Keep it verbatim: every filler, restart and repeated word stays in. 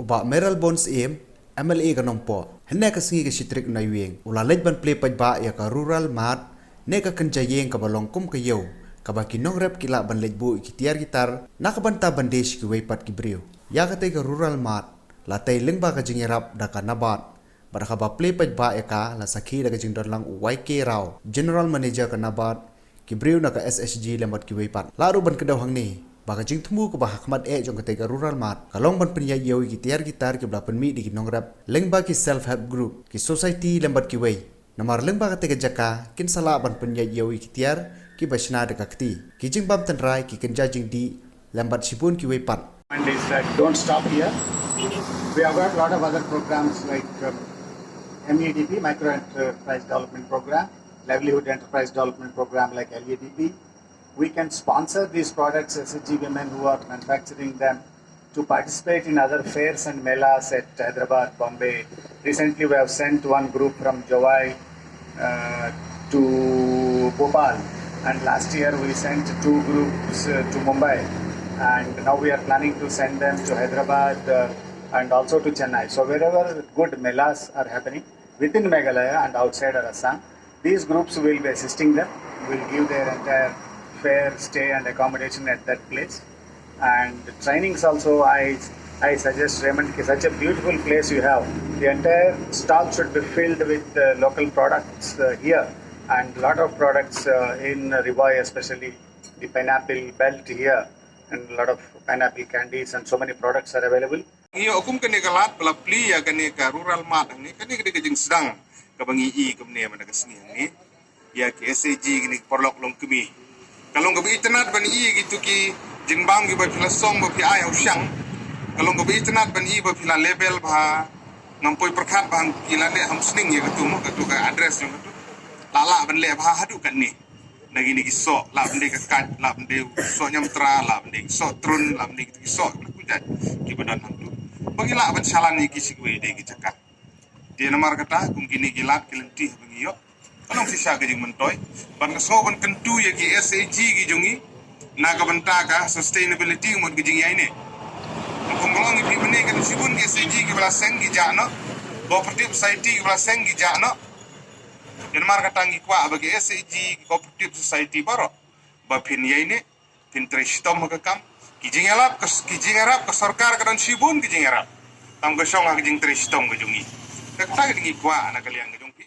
Bah Mayralborn Syiem, M L A ka Nongpoh, hynne ka sngi ka shi tarik u Naiwieng, u la leit ban plie paidbah ïa ka Rural Mart, ne ka kynja ïing kaba long kum ka ïew, kaba ki nongrep ki lah ban leit buh ïa ki tiar ki tar, na ka bynta ban die sha kiwei pat ki briew. Ïa katei ka Rural Mart la tei lyngba ka jingïarap da ka NABARD, bad ha kaba plie paidbah ïa ka la sakhi da ka jingdon lang u Y K Rao, General Manager ka NABARD, ki briew na ka S H G lem bad kiwei pat. Lah ruh ban kdew hangne ba ka jingthmu kaba ha khmat eh jong katei ka Rural Mart ka long ban pynïaid ïew ïa ki tiar ki tar kiba la pynmih da ki nongrep lyngba ki self help group, ki society lem bad kiwei. Namar lyngba katei ka jaka kin sa lah ban pynïaid ïew ïa ki tiar kiba shna da ka kti. Ki jingbam tynrai, ki kynja jingdih lem bad shibun kiwei pat. And is that don't stop here. We have got a lot of other programs like um, M E D P, Micro Enterprise Development Program, Livelihood Enterprise Development Program like L E D P. We can sponsor these products, S H G women who are manufacturing them, to participate in other fairs and melas at Hyderabad, Bombay. Recently, we have sent one group from Jowai uh, to Bhopal, and last year we sent two groups uh, to Mumbai, and now we are planning to send them to Hyderabad uh, and also to Chennai. So wherever good melas are happening within Meghalaya and outside Assam, these groups will be assisting them. Will give their entire fare, stay, and accommodation at that place. And trainings also, I I suggest, Raymond, ki such a beautiful place you have. The entire stall should be filled with uh, local products uh, here, and lot of products uh, in Ri Bhoi, especially the pineapple belt here, and a lot of pineapple candies, and so many products are available. Ngi ïoh kum kane ka lad ba la plie ïa kane ka Rural Mart hangne, kane ka dei ka jingsdang kaba ngi i kumne mynta ka sngi hangne. Ïa ki S H G kine ki paralok longkmie. Ka long kaba itynnad ban i ïa kitu ki jingbam kiba phi la song ba phi ai ha u shang. Ka long kaba itynnad ban i ba phi la label bha, ngam poi pyrkhat ba hang ki la leh ha u sning ïa katu mo, katu ka address jong katu. La lah ban leh bha haduh katne. Na kine ki soh, lah ban dei ka kait, lah ban dei u soh ñiamtra, lah ban dei ki soh trun, lah ban dei ki soh kiba la kujat kiba don hangtu. Ba ngi lah ban shalan ïa ki sha kiwei de ki jaka. Te namar kata kum kine ki lad ki lynti haba ngi ïoh, ka long shisha ka jingmyntoi ban ka sngew ban kyntu ïa ki S H G ki jong ngi na ka bynta ka sustainability, mut ka jingïaineh. Kum ka long ïa phi mynne, ka don shibun ki S H G kiba la seng ki jah noh, cooperative society kiba la seng ki jah noh. Te namar kata ngi kwah ba ki S H G, ki cooperative society baroh ba phin ïaineh, phin trei shitom ha ka kam. Ki jingïarap ka, ki jingïarap ka sorkar ka don shibun ki jingïarap. Tang ka shong ha ka jingtrei shitom ka jong ngi. Kata ka dei ngi kwah na ka liang ka jong phi.